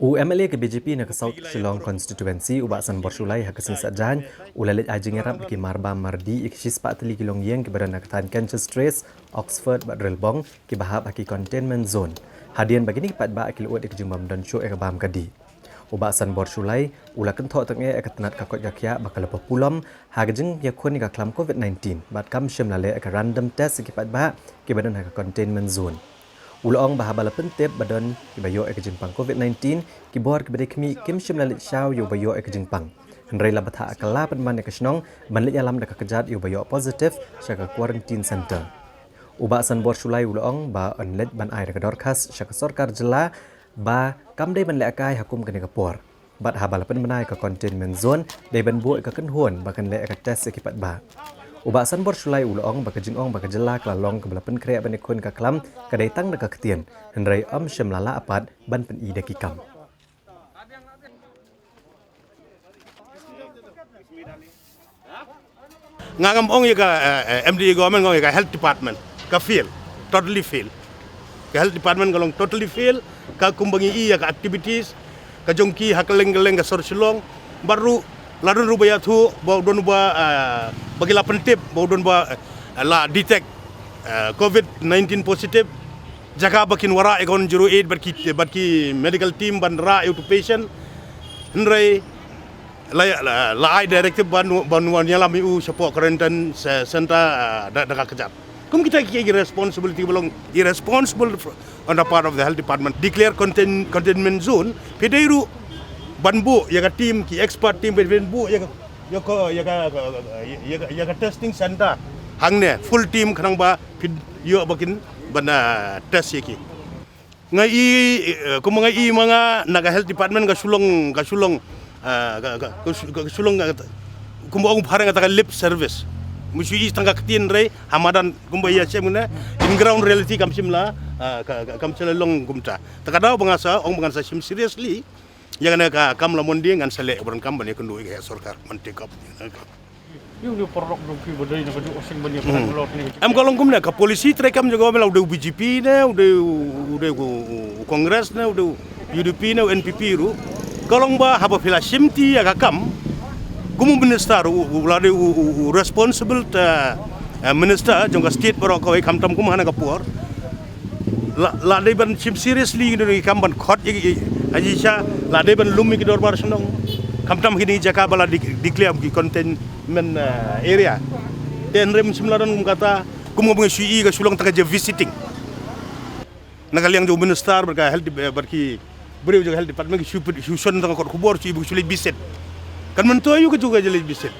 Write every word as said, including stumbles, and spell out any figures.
U M L A ka B J P na ka South Shillong Constituency, u Bah Sanbor Shullai, ha ka sngi Saitjaiñ, u la leit ai jingïarap da ki marbam mardih ïa ki shispah tylli ki longïing kiba don ha ka thaiñ Cancer's Trace, Oxford bad Railbong, kiba hap ha ki containment zone. Hadien ba kine ki paidbah ki la ud ïa ka jingbym don shuh ïa ka bam ka dih. U Bah Sanbor Shullai u la kynthoh tyngeh ïa ka tnat ka koit ka khiah ba ka la pynpulom ha ka jingïakhun ïa ka khlam COVID nineteen bad kam shym la leh ïa ka random test ïa ki paidbah kiba don ha ka containment zone. U la ong ba haba la pyntip ba don kiba ïoh ïa ka jingpang COVID nineteen, ki bor kiba dei khmih kim shym la leit shaw ïa uba ïoh ïa ka jingpang. Hynrei la bthah kylla pynban ïa ka shnong ban leit ïalam da ka kjat ïa uba ïoh positive sha ka quarantine center. U Bah Sanbor Shullai u la ong ba yn leit ban ai da ka dorkhas sha ka sorkar jylla ba kam dei ban lehkai ha kum kane ka por. Bad haba la pynbna ïa ka containment zone, dei ban buh ïa ka kynhun ba kan leh ïa ka test ïa ki paidbah. U Bah Sanbor Shullai u la ong ba ka jingong ba ka jylla ka la long kaba la pynkhreh ban ïakhun ïa ka khlam ka dei tang da ka ktien, hynrei ym shym la lah pat ban pyni da ki kam. Nga ngam ong ïa ka, eh, eh, M D A government, nga ong ïa ka health department ka fail, totally fail. Ka health department ka long totally fail. Ka kumba ngi i ïa ka activities ka jong ki ha kylleng kylleng ka sor Shillong, bad ruh la don ruh ba ïathuh ba u don ba, eh, ba ki la pyntip ba u don ba, eh, la detect, eh, COVID nineteen positive. Jaka ba kin wanrah ïa ka one zero eight bad ki, bad ki medical team ban rah ïa utu patient. Hynrei la, la, la ai directive ban, ban wan ïalam ïa u shapoh quarantine ce-, center, ah, da, da ka kjat. Kum kita ki, ki responsibility ba long irresponsible fr-, on the part of the health department. Declare contain-, containment zone, phi dei ruh ban buh ïa ka team, ki expert team, ban buh ïa ka, ïa ka, ïa ka, ïa ka, ïa ka testing center hangne full team khnang ba phi ïoh ba kin ban, ah, test ïa ki. Nga i, eh, kumba nga i ma nga na ka health department ka shu long, ka shu long, eh, ka, ka, ka shu-, ka shu long, eh, kumba ong phareng kata ka lip service. Mu shu i tang ka ktien, hynrei ha madan kumba ïa shem ne, in ground reality kam shym la, eh, ka, ka, kam shym la long kumta. Te ka daw ba ngan sa ong, ba ngan sa shim seriously ïa kane ka kam, la mon dei ngan sa leh bor kam ban ïakynduh ïa ka sorkar ban take up. Ïa une u paralok jong phi ba dei na ka juh seng ban ïa Hmm. pynlong kine ki Em ka long kumne, ka policy treikam jong ka government, la u dei u B J P ne, u dei u, u dei u, u Congress ne, u dei u U D P ne, u N P P ruh. Ka long ba haba phi la shim ti ïa ka kam, kum u minister u, u la dei u, u, u responsible te, eh, minister jong ka state baroh kawei, khamtam kum hana ka por. La, la dei ban shim seriously ïa kine ki kam ban khot ïa ki, ïa ki sha, la dei ban lum ïa ki dorbar shnong. Khamtam kine ki jaka ba la de-, declare ki containment, eh, area. Te hynrei ym shym la don kum kata, kum ka bang shu i ka shu long tang ka je visiting. Na ka liang jong u minister bad ka health de-, bad ki briew jong ka health department ki shu pyn-, shu shon tang ka kot khubor shu i ba ki shu leit visit. Kan myntoi ïa ka jong ka je leit visit.